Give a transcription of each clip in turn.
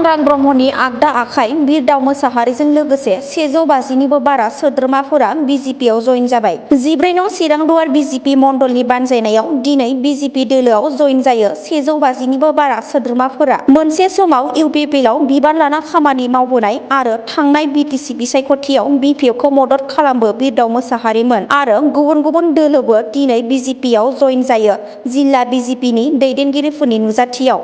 सांग्रां ब्रह्मनि आगदा आखाइ बिरदाव मोसाहारिजों लोगोसे 150निबो बारा सोद्रोमाफोरा बिजेपिआव जइन जाबाय। 14 नं चिरां दुवार बिजेपि मण्डलनि बानजायनायाव दिनै बिजेपि दोलोआव जइन जायो 150निबो बारा सोद्रोमाफोरा। मोनसे समाव इउपिपिएलआव बिबान लाना खामानि मावबोनाय आरो थांनाय बिटिसि बिसायख'थियाव बिपिएफखौ मदद खालामबो बिरदाव मोसाहारिमोन आरो गुबुन गुबुन दोलोबो दिनै बिजेपिआव जइन जायो जिल्ला बिजेपिनि दैदेनगिरिफोरनि नुजाथियाव।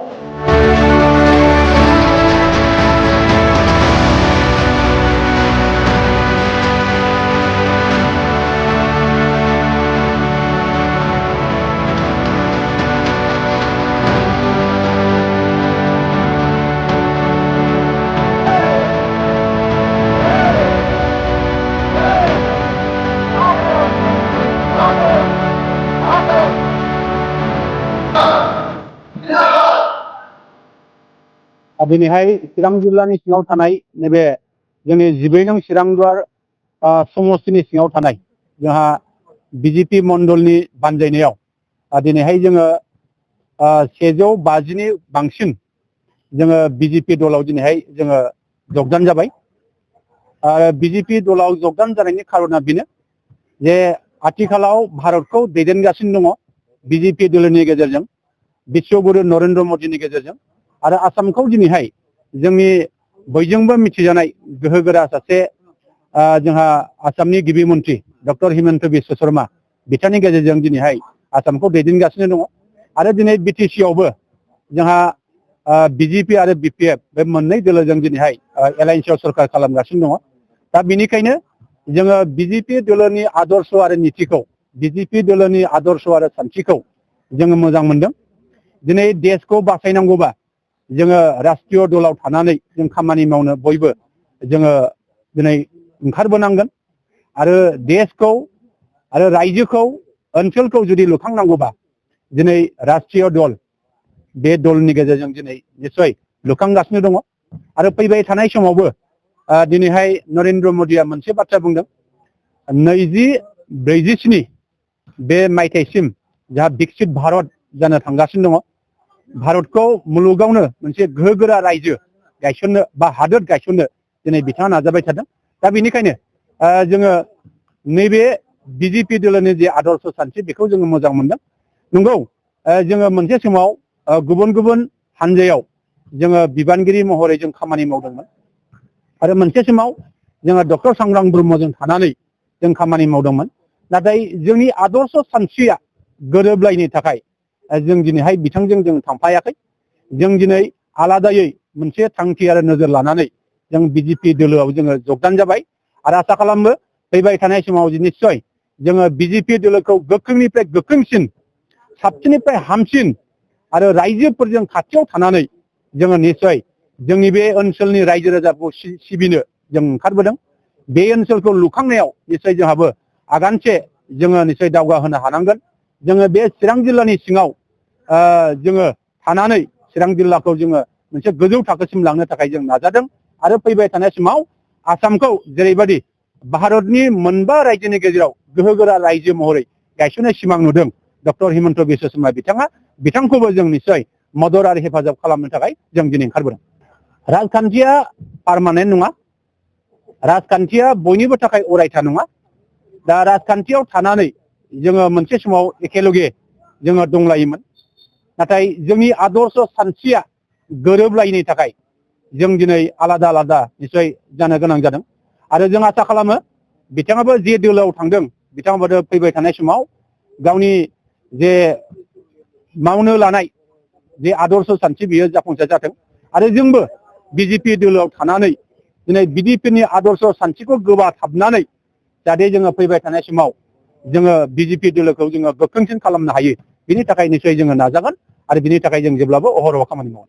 दिनैहाय चिरां जिल्लानि सिङाव थानाय नैबे जोंनि 14 नं चिरां दुवार समस्तिनि सिङाव थानाय जोंहा बिजेपि मण्डलनि बानजायनायाव दिनैहाय जोङो 150नि बांसिन जोङो बिजेपि दलाव दिनैहाय जोङो जगदान जाबाय। बिजेपि दलाव जगदान जानायनि खारना बेनो जे आथिखालाव भारतखौ दैदेनगासिनो दङ बिजेपि दोलोनि गेजेरजों, बिश्वगुरु नरेन्द्र मदिनि गेजेरजों आरो आसामखौ दिनैहाय जोंनि बयजोंबो मिथिजानाय गोहोगोरा सासे जोंहा आसामनि गिबि मन्त्रि डक्टर हिमन्त बिश्व शर्मा बिथांनि गेजेरजों दिनैहाय आसामखौ दैदेनगासिनो दङ आरो दिनै बिटिसिआवबो जोंहा बिजेपि आरो बिपिएफ बे मोननै दोलोजों दिनैहाय एलायन्सआव सरकार खालामगासिनो दङ। दा बेनिखायनो जोङो बिजेपि दोलोनि आदर्श आरो नीतिखौ, बिजेपि दोलोनि आदर्श आरो सान्थिखौ जोङो मोजां मोनदों। दिनै देशखौ बासायनांगौबा जोङो राष्ट्रीय दलाव थानानै जों खामानि मावनो बयबो जोङो दिनै ओंखारबोनांगोन आरो देशखौ आरो रायजोखौ, ओनसोलखौ जुदि लुखांनांगौबा दिनै राष्ट्रीय दल बे दलनि गेजेरजों दिनै निस्सय लुखांगासिनो दङ आरो फैबाय थानाय समावबो दिनैहाय नरेन्द्र मदिया मोनसे बाथ्रा बुंदों 2047 बे मायथाइसिम जाहा विकसित भारत जानो थांगासिनो दङ। भारतखौ मुलुगावनो मोनसे गोहोगोरा रायजो गायसननो बा हादोर गायसननो दिनै बिथाङा नाजाबाय थादों। दा बेनिखायनो जोङो नैबे बिजेपि दोलोनि जे आदर्श सान्थि बेखौ जोङो मोजां मोनदों। नंगौ जोङो मोनसे समाव गुबुन गुबुन हानजायाव जोङो बिबानगिरि महरै जों खामानि मावदोंमोन आरो मोनसे समाव जोङो डक्टर सांग्रां ब्रह्मजों थानानै जों खामानि मावदोंमोन। नाथाय जोंनि आदर्श सानस्रिया गोरोबलायैनि थाखाय जों दिनैहाय बिथांजों जों थांफायाखै। जों दिनै आलादायै मोनसे थांखि आरो नोजोर लानानै जों बिजेपि दोलोआव जोङो जगदान जाबाय आरो आसा खालामो फैबाय थानाय समाव निस्सय जोङो बिजेपि दोलोखौ गोख्रोंनिफ्राय गोख्रोंसिन, साबसिननिफ्राय हामसिन आरो रायजोफोरजों खाथियाव थानानै जोङो निस्सय जोंनि बे ओनसोलनि रायजो राजाखौ सिबिनो जों ओंखारबोदों। बे ओनसोलखौ लुखांनायाव निस्सय जोंहाबो आगानसे जोङो निस्सय दावगाहोनो हानांगोन। जोङो बे चिरां जिल्लानि सिङाव जोङो थानानै चिरां जिल्लाखौ जोङो मोनसे गोजौ थाखोसिम लांनो थाखाय जों नाजादों आरो फैबाय थानाय समाव आसामखौ जेरैबायदि भारतनि मोनबा रायजोनि गेजेराव गोहोगोरा रायजो महरै गायसननाय सिमां नुदों डक्टर हिमन्त बिश्व शर्मा बिथांखौबो जों निस्सय मदद आरो हेफाजाब खालामनो थाखाय जों दिनै ओंखारबोदों। राजखान्थिया पार्मानेन्ट नङा, राजखान्थिया बयनिबो थाखाय अरायथा नङा। दा राजखान्थियाव थानानै जोङो मोनसे समाव एखेलगे जोङो दंलायोमोन, नाथाय जोंनि आदर्श सानस्रिया गोरोबलायैनि थाखाय जों दिनै आलादा आलादा निस्सय जानो गोनां जादों आरो जों आसा खालामो बिथाङाबो जे दोलोआव थांदों बिथाङाबो फैबाय थानाय समाव गावनि जे मावनो लानाय जे आदर्श सानस्रि बियो जाफुंसार जाथों आरो जोंबो बिजेपि दोलोआव थानानै दिनै बिजेपिनि आदर्श सानस्रिखौ गोबाथाबनानै जाहाथे जोङो फैबाय थानाय समाव जोङो बिजेपि दोलोखौ जोङो गोख्रोंसिन खालामनो हायो, बिनि थाखाय निस्सय जोङो नाजागोन आरो बिनि थाखाय जों जेब्लाबो अहरह खामानि मावगोन।